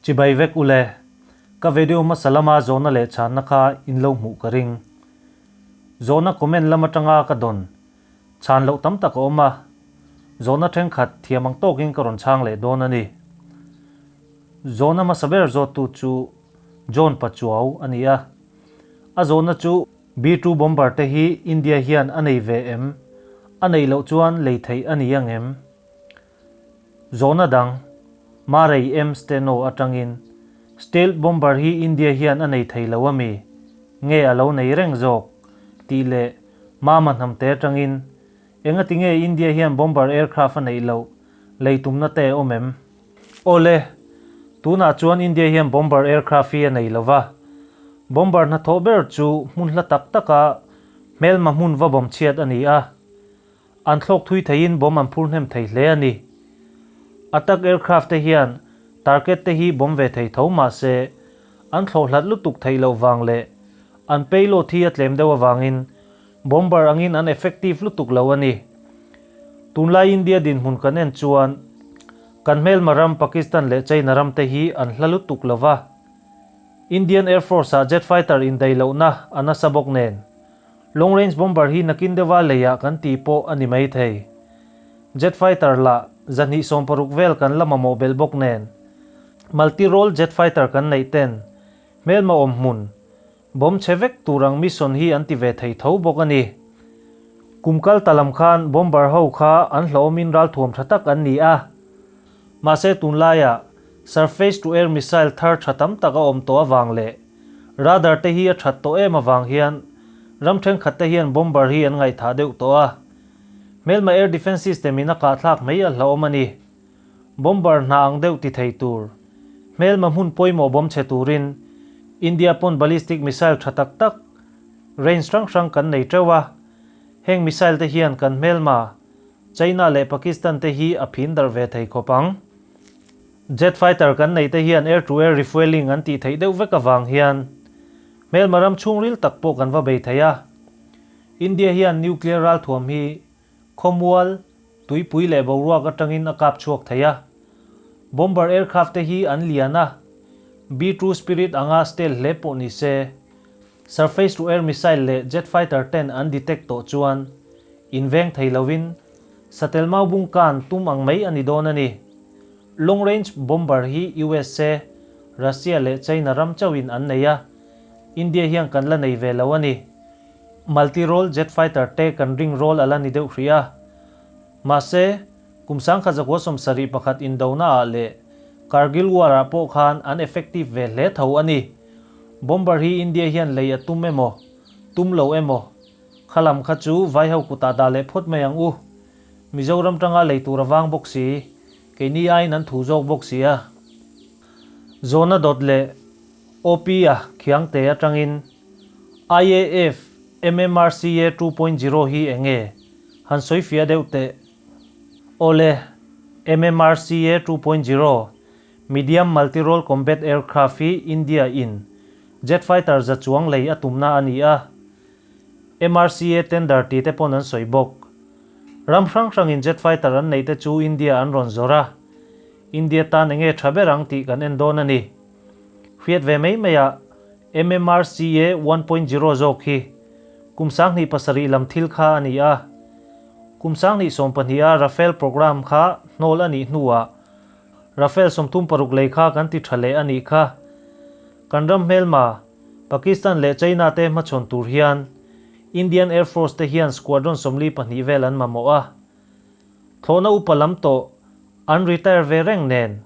Chibai vek ule, ka video hmasa lama zawhna leh chhanna kha in lo hmuh ka ring. Zawhna comment lam atanga ka dawn chhan loh tam tak a awm a, zawhna thenkhat thiam ang tawkin ka rawn chhang leh dawn a ni. Zawhna hmasa ber zawttu chu John Pachuau a ni a, a zawhna chu B-2 bomber te hi India hian a nei ve em? A neih loh chuan lei theih a ni ang em? Zawhna dang, Marei M Steno atangin Stealth bomber hi India hian a nei thei lo a mi? Nge a lo nei reng zawk? tih leh Mama hnamte atangin Engati nge India hian bomber aircraft a neih loh lei tumna te a awm em? Awle, tunah chuan India hian bomber aircraft hi a nei lo va. Bomber hnathawh ber chu hmun hla tak taka hmelma hmun va bawm chhiat a ni a. An thlawk thui theiin bomb an phur hnem thei hle a ni. Attack aircraft te hian target te hi bomb ve thei tho mah se, an thlawh hlat lutuk theih loh vang leh an payload hi a tlem deuh avangin bomber angin an effective lutuk lo a ni. Tunlai India dinhmun kan en chuan kan hmelma ram Pakistan leh China ram te hi an hla lutuk lo va. Indian Air Force ah jet fighter indaih lohna a nasa bawk nen Long range bomber hi nakin deuha leiah kan ti pawh a ni mai thei. Jet fighter lah 260 vel kan la mamawh belh bawk nen. Multi role jet fighter kan neih ten hmelma awm hmun bomb chhe vek tur ang mission hi an ti ve thei tho bawk a ni. Kum kal ta lam khan bomber ho kha an hlauhawmin ralthuam tha tak an ni a. Mahse tunlaiah surface to air missile thar tha tam tak a awm tawh avang leh Radar te hi a that tawh em avang hian ram thenkhat te hian bomber hi an ngaihthah deuh tawh a. Hmelma air defence system in a kahthlak mai a hlauhawm a ni. Bomber hna ang deuh ti thei tur, hmelma hmun pawimawh bomb chhe turin India pawn ballistic missile tha tak tak range hrang hrang kan nei teuh a. Heng missile te hian kan hmelma China leh Pakistan te hi a phin darh ve thei khawp ang. Jet fighter kan neih te hian air to air refuelling an tih theih deuh vek avang hian hmelma ram chhungril tak pawh kan va bei thei a. India hian nuclear ralthuam hi khawmual, tuipui leh boruak atangin a kap chhuak thei a. Bomber aircraft te hi an lian a, B-2 Spirit anga stealth hle pawh ni se, surface to air missile leh jet fighter ten an detect tawh chuan inveng thei lovin satel mau bung kan tum ang mai a ni dawn a ni. Long range bomber hi usa, Russia leh China ram chauhin an nei a, India hian kan la nei ve lo a ni. Multi role jet fighter te kan ring rawl a la ni deuh hrih a. Mahse, kum 1971 indona ah leh Kargil war ah pawh khan an effective ve hle tho a ni. Bomber hi India hian lei a tum emaw, tum lo emaw, kha lam kha chu vaiho kutah dah leh phawt mai ang u. Mizoram tanga lei tur a vang bawk si, keini aiin an thu zawk bawk si a. Zawhna dawt leh OP a Khiangte atangin IAF MMRCA 2.0 hi enge? Han sawi fiah deuh teh. Awle, MMRCA 2.0, Medium Multi-Role Combat Aircraft hi India in jet fighter za chuang lei a tumna a ni a. MRCA tender tih te pawn an sawi bawk. Ram hrang hrangin jet fighter an neih te chu India an rawn zawrh a, India tan enge tha ber ang tih kan en dawn a ni. Hriat ve mai maiah MMRCA 1.0 zawk hi kum 2007 lam thil kha a ni a. Kum 2012 a Rafale programme kha hnawl a nih hnuah Rafale 36 lei kha kan ti tha leh a nih kha. Kan ram hmelma Pakistan leh China te hmachhawn tur hian Indian Air Force te hian squadron 42 vel an mamawh a. Thlawhna upa lam tawh an retire ve reng nen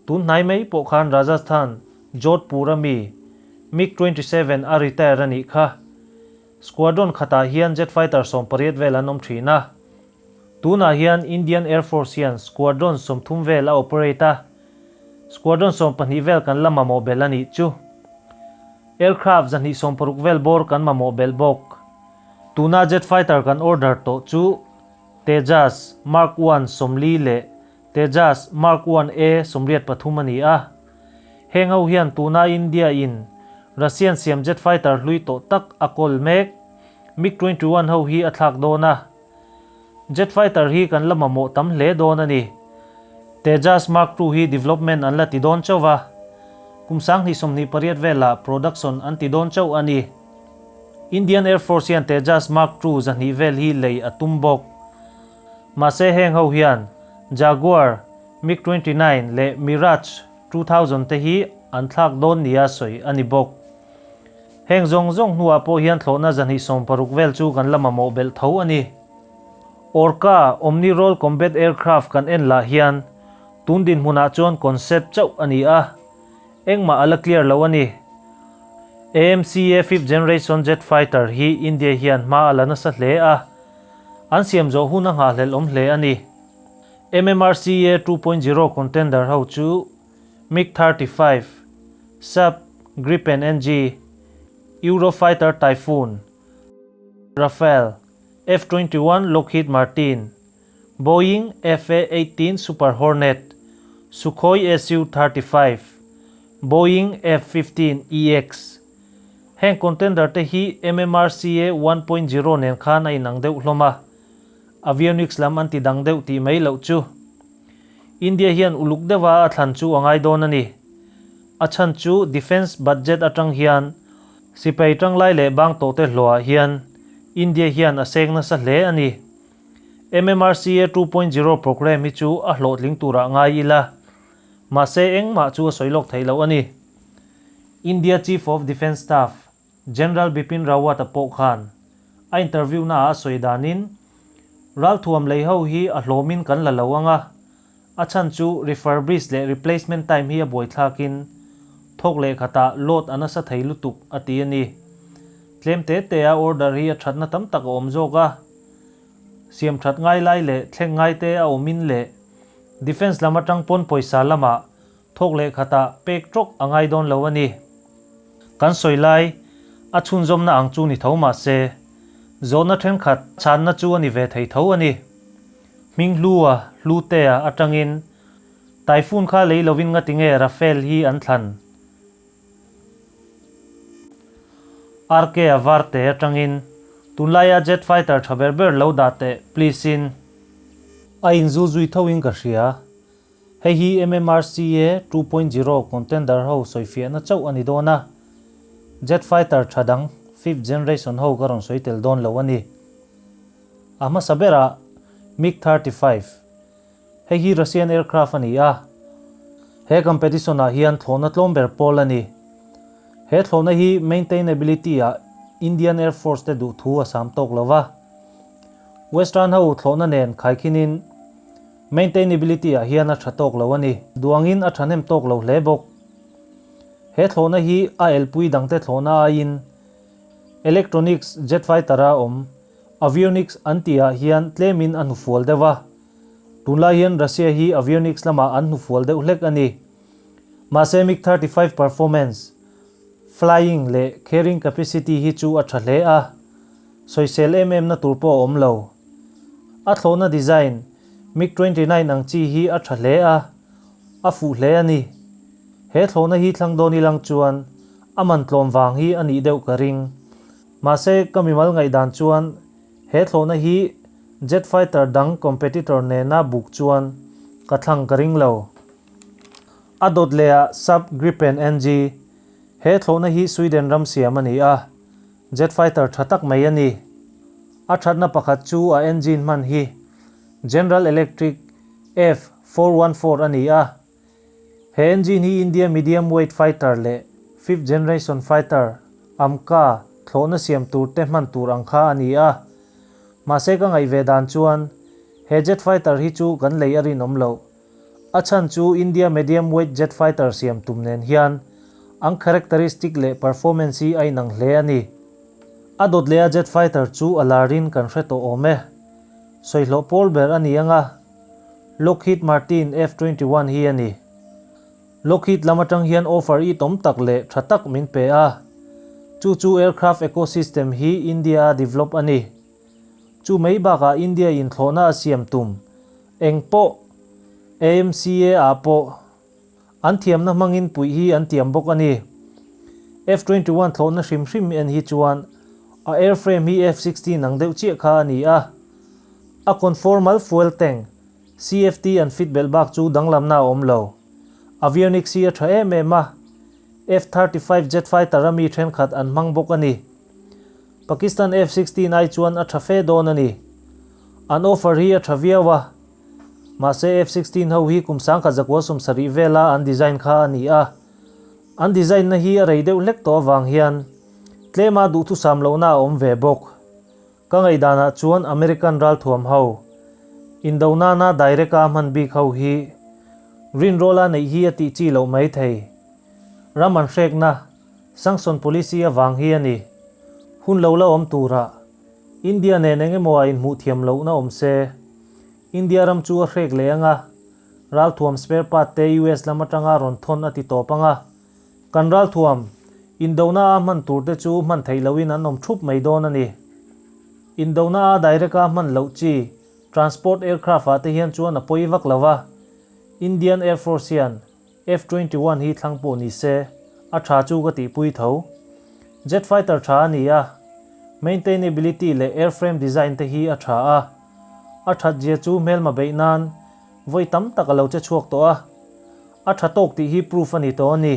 tun hnai mai pawh khan Rajasthan, Jodhpur a mi MiG 27 a retire a nih kha. Squadron khatah hian jet fighter 18 vel an awm thin a. Tunah hian Indian Air Force hian squadron 30 vel a operate a, squadron 12 vel kan la mamawh belh a nih chu. Aircraft 260 vel bawr kan mamawh belh bawk. Tuna jet fighter kan order tawh chu Tejas Mark 1 40 leh Tejas Mark 1 A 83 a ni a. Heng ho hian tuna India in Russian siam jet fighter hlui tawh tak a kawl mek MiG 21 ho hi a thlak dawn a. Jet fighter hi kan la mamawh tam hle dawn a ni. Tejas Mark 2 hi development an la ti dawn chauh va. Kum 2028 velah production an ti dawn chauh a ni. Indian Air Force hian Tejas Mark ii 200 vel hi lei a tum bawk. Mahse heng ho hian Jaguar, MiG 29 leh Mirage 2000 te hi an thlak dawn nia sawi a ni bawk. Heng zawng zawng hnuah pawh hian thlawhna 260 vel chu kan la mamawh belh tho a ni. Orca Omni-Role Combat Aircraft kan en lah hian tun dinhmunah chuan concept chauh a ni a, engmah a la clear lo a ni. AMCA fifth generation jet fighter hi India hian hma a la nasa hle a, an siam zawh hun a nghahhlelh awm hle a ni. MMRCA 2.0 contender ho chu MiG 35, Saab Gripen NG, Eurofighter Typhoon, Rafale, F-21 Lockheed Martin, Boeing FA-18 Super Hornet, Sukhoi Su-35, Boeing F-15EX. Heng contender te hi MMRCA 1.0 nen khan a inang deuh hlawm a, avionics lam an ti dang deuh tih mai loh chu. India hian uluk deuha a thlan chu a ngai dawn a ni. A chhan chu defence budget atang hian sipai tanglai leh bang tawhte hlawhah hian India hian a seng nasa hle a ni. MMRCA 2.0 programme hi chu a hlawhtling turah ngai ila, mahse engmah chu a sawi lawk theih loh a ni. India Chief of Defence Staff General Bipin Rawat-a pawh khan a interview naah a sawi danin, Ralthuam lei ho hi a hlawmin kan la lo ang a, a chhan chu refurbish leh replacement time hi a buaithlakin thawk leh khatah load a nasa thei lutuk a ti a ni. Tlem te te a order hi a thatna tam tak a awm zawk a, siam that ngai lai leh thleng ngai te a awmin leh defence lam atang pawn pawisa lamah Thawk leh khatah pek tawk a ngai dawn lo a ni. Kan sawi lai a chhunzawmna ang chu ni tho mah se, zawhna thenkhat chhanna chu a ni ve thei tho a ni. Hming hlua, hlutea atangin Typhoon kha lei lovin ngati nge Rafale hi an thlan? RK a varte atangin tunlaia jet fighter tha ber ber lo dah teh please in. A inzu zui tho in ka hria. Hei hi MMRCA 2.0 contender ho sawifiahna chauh a ni dawn a, jet fighter tha dang fifth generation ho ka rawn sawi tel dawn lo a ni. A hmasa berah MiG 35. Hei hi Russian aircraft a ni a, he competition ah hian thlawhna tlawm ber pawl a ni. He thlawhna hi maintainability ah Indian Air Force te duh thu a sam tawk lo va, Western ho thlawhna nen khaikhinin Maintainability ah hian a tha tawk lo a ni. Duangin a thahnem tawk lo hle bawk. He thlawhna hi a elpui dangte thlawhna aiin Electronics jet fighter a awm Avionics an tih ah hian tlemin a hnufual deuh a. Tunlai hian Russia hi Avionics lamah an hnufual deuh hlek a ni. Mahse MiG 35 performance, flying leh carrying capacity hi chu a tha hle a. Sawisel em em na tur pawh a awm lo. A thlawhna design MiG 29 ang chi hi a tha hle a, a fuh hle a ni. He thlawhna hi thlang dawn ilang chuan a man tlawm vang hi a nih deuh ka ring. Mahse ka mimal ngaihdan chuan he thlawhna hi jet fighter dang competitor nena buk chuan ka thlang ka ring lo. A dawt leh ah Saab Gripen NG, he thlawhna hi Sweden ram siam a ni a. Jet fighter tha tak mai a ni. A thatna pakhat chu a engine hman hi General Electric F414 a ni a. He engine hi India medium weight fighter leh fifth generation fighter AMCA thlawhna siam tur te hman tur ang kha a ni a. Mahse ka ngaih ve dan chuan he jet fighter hi chu kan lei a rinawm loh. A chhan chu India medium weight jet fighter siam tum nen hian an characteristic leh performance hi a inang hle a ni. A dawt leh a jet fighter chu a larin kan hre tawh awm e. Sawihlawh pawl ber a ni anga Lockheed Martin F-21 hi a ni. Lockheed lam atang hian offer i tawm tak leh tha tak min pe a. Chu chu aircraft ecosystem hi India a develop a ni. Chu mai bakah India in thlawhna a siam tum Eng pawh AMCA ah pawh an thiamna hmangin puih hi an tiam bawk a ni. F-21 thlawhna hrim hrim en hi chuan a airframe hi F-16 ang deuh chiah kha a ni a. A conformal fuel tank, CFT, an fit belh bak chu danglamna a awm lo. Avionics hi a tha em em a. F-35 jet fighter a mi thenkhat an hmang bawk a ni. Pakistan F-16 ai chuan a tha fe dawn a ni. An offer hi a tha viau a. Mahse F-16 ho hi kum 1970 vela an design kha a ni a. An design na hi a rei deuh hlek tawh avang hian tlema duhthusam lohna a awm ve bawk. Ka ngaihdanah chuan American ralthuam ho, indo nana direct a hman bik ho hi rinrawla neih hi a tih chi loh mai thei. Ram an hrekna, sanction policy avang hi a ni. Hun lo la awm turah India nen eng emaw a inhmuh thiam lohna awm se, India ram chu a hrek leh ang a, ralthuam spare part te US lam atanga rawn thawn a ti tawp ang a. Kan ralthuam, indona a hman tur te chu hman theih lohin an awm thup mai dawn a ni. Indona a direct a hman loh chi transport aircraft ah te hian chuan a pawi vak lo a, Indian Air Force hian F-21 hi thlang pawh ni se a tha chu ka tihpui tho. Jet fighter tha a ni a, maintainability leh airframe design te hi a tha a, a that zia chu hmelma beih nan vawi tam tak a lo che chhuak tawh a. A tha tawk tih hi proof a ni tawh a ni.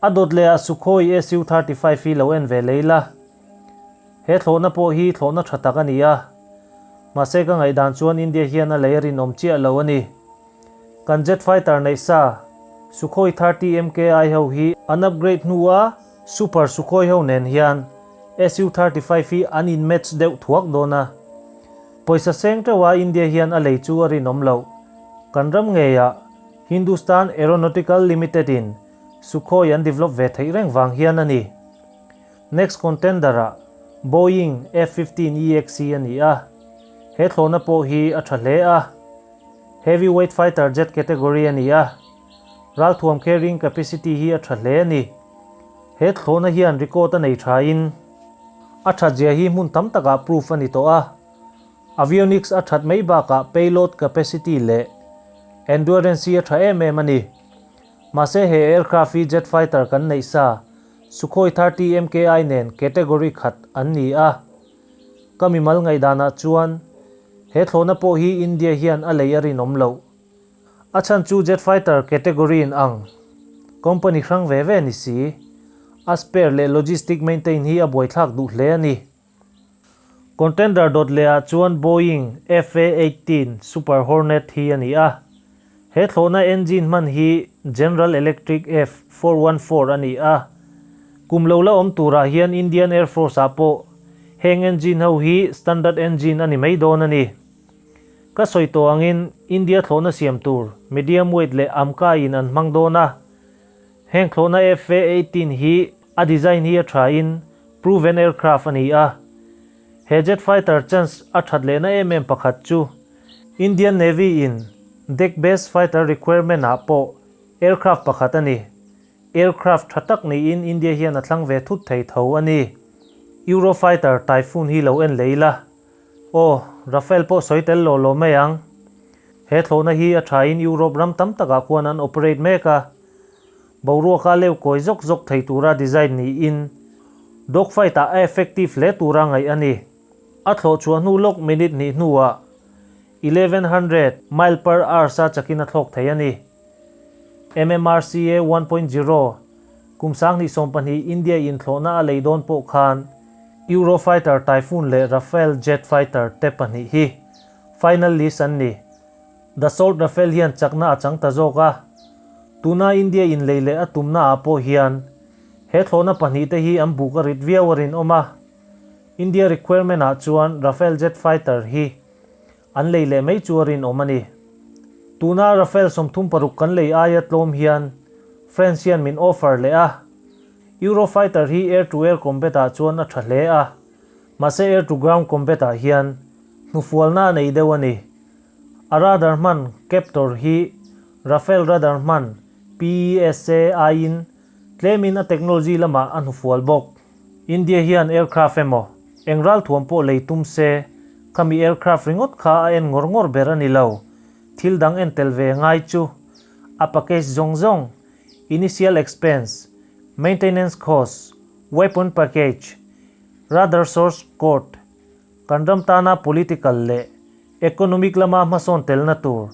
A dawt leh ah Sukhoi Su-35 hi lo en ve lei la. He thlawhna pawh hi thlawhna tha tak a ni a. Mahse ka ngaihdan chuan India hian a lei a rinawm chiah lo a ni. Kan jet fighter neih sa Sukhoi 30 MKI ho hi an upgrade hnua Super Sukhoi ho nen hian Su-35 hi an in match deuh thuak dawn a. Pawisa seng teuha India hian a lei chu a rinawm loh. Kan ram ngeiah Hindustan Aeronautical Limited in Sukhoi an develop ve theih reng vang hian a ni. Next contender ah Boeing F-15EX hi a ni a. He thlawhna pawh hi a tha hle a. Heavy weight fighter jet category a ni a. Ralthuam carrying capacity hi a tha hle a ni. He thlawhna hian record a nei tha in a that zia hi hmun tam takah proof a ni tawh a. Avionics a that mai bakah payload capacity leh endurance hi a tha em em a ni. Mahse he aircraft hi jet fighter kan neih sa Sukhoi 30 MKI nen category khat an ni a. Ka mimal ngaihdanah chuan he thlawhna pawh hi India hian a lei a rinawm loh. A chhan chu jet fighter category in ang company hrang ve ve ni si. A spare leh logistic maintain hi a buaithlak duh hle a ni. Contender dawt leh ah chuan Boeing FA-18 Super Hornet hi a ni a. He thlawhna engine hman hi General Electric F-414 a ni a. Kum lo la awm turah hian Indian Air Force ah pawh heng engine ho hi standard engine a ni mai dawn a ni. Ka sawi tawh angin India thlawhna siam tur medium weight leh AMCA in an hmang dawn a. Heng thlawhna FA-18 hi a design hi a tha in proven aircraft a ni a. He jet fighter chance a that lehna em em pakhat chu Indian Navy in deck based fighter requirement ah pawh aircraft pakhat a ni. Aircraft tha tak niin India hian a thlang ve thut thei tho a ni. Eurofighter Typhoon hi lo en leh ila. Aw, Rafale pawh sawi tel lo lo mai ang. He thlawhna hi a thain Europe ram tam takah khuan an operate mek a. Boruaka leu kawi zawk zawk thei tura design niin dogfight ah a effective hle tura ngaih a ni. A thlawh chhuah hnu lawk minute hnih hnuah 1100 mile per hours a chakin a thlawk thei a ni. MMRCA 1.0 Kum 2020 India in thlawhna a lei dawn pawh khan Eurofighter Typhoon leh Rafale jet fighter te pahnih hi final list an ni. Dassault Rafale hian chakna a chang ta zawk a, tuna India in lei leh a tumna ah pawh hian he thlawhna pahnih te hi an buk a rit viau a rinawm a. India requirement ah chuan Rafale jet fighter hi An lei leh mai chu a rinawm a ni. Tuna Rafale 36 kan lei aia tlawm hian France hian min offer leh a. Eurofighter hi air-to-air combat ah chuan a tha hle a, mahse air-to-ground combat ah hian hnufualna a nei deuh a ni. A radar hman Captor hi Rafale radar hman PESA aiin tlemin a technology lamah a hnufual bawk. India hian aircraft emaw, eng ralthuam pawh lei tum se, khami aircraft ringawt kha a en ngawr ngawr ber a ni lo. Thil dang en tel ve ngai chu a package zawng zawng, initial expense, maintenance cost, weapon package, radar source code, kan ram tana political leh economic lama hmasawn telna tur,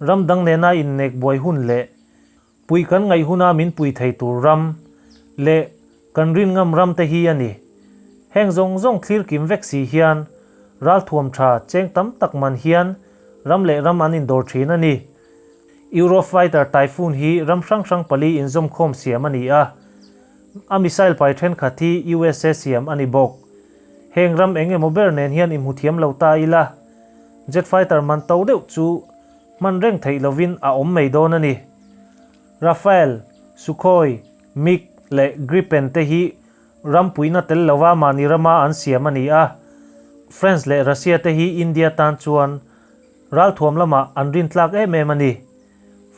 ram dang nena innek buai hun leh. Puih kan ngaih huna min pui thei tur ram leh kan rin ngam ram te hi a ni. Heng zawng zawng thlir kim vek si hian ralthuam tha cheng tam tak man hian ram leh ram an indawr thin a ni. Eurofighter Typhoon hi ram hrang hrang pali inzawmkhawm siam a ni a, a missile pai thenkhat hi USA siam a ni bawk. Heng ram eng emaw ber nen hian inhmu thiam lo ta ila, jet fighter man to deuh chu hman reng theih lovin a awm mai dawn a ni. Rafale, Sukhoi, MiG leh Gripen te hi ram puihna tel lova mahni rama an siam a ni a, France leh Russia te hi India tan chuan ralthuam lamah an rintlak em em a ni.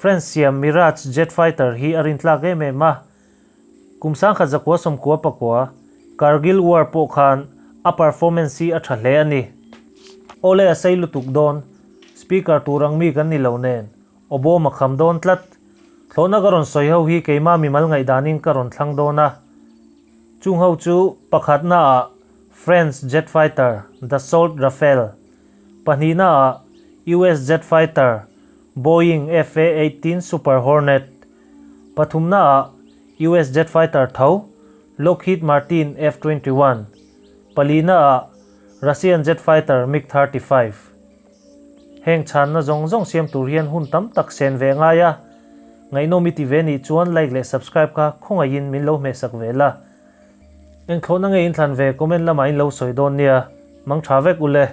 France siam Mirage jet fighter hi a rintlak em em a, Kum 1999 Kargil War pawh khan a performance hi a tha hle a ni. Awle a sei lutuk dawn, speaker tur ang mi kan ni lo nen, Obama kham dawn tlat. Thlawhna ka rawn sawi ho hi keimah mimal ngaihdanin ka rawn thlang dawn a. Chung ho chu pakhatna ah France jet fighter Dassault Rafale, pahnihna ah US jet fighter Boeing FA-18 Super Hornet, Pathumna ah US jet fighter tho Lockheed Martin F-21, palina ah Russian jet fighter MiG-35. Heng chhanna zawng zawng siam tur hian hun tam tak sen ve ngai a, ngaihnawm i ti ve nih chuan like leh subscribe kha khawngaihin min lo hmehsak ve la. Engthlawhna nge in thlan ve comment lamah in lo sawi dawn nia, mang tha vek ule.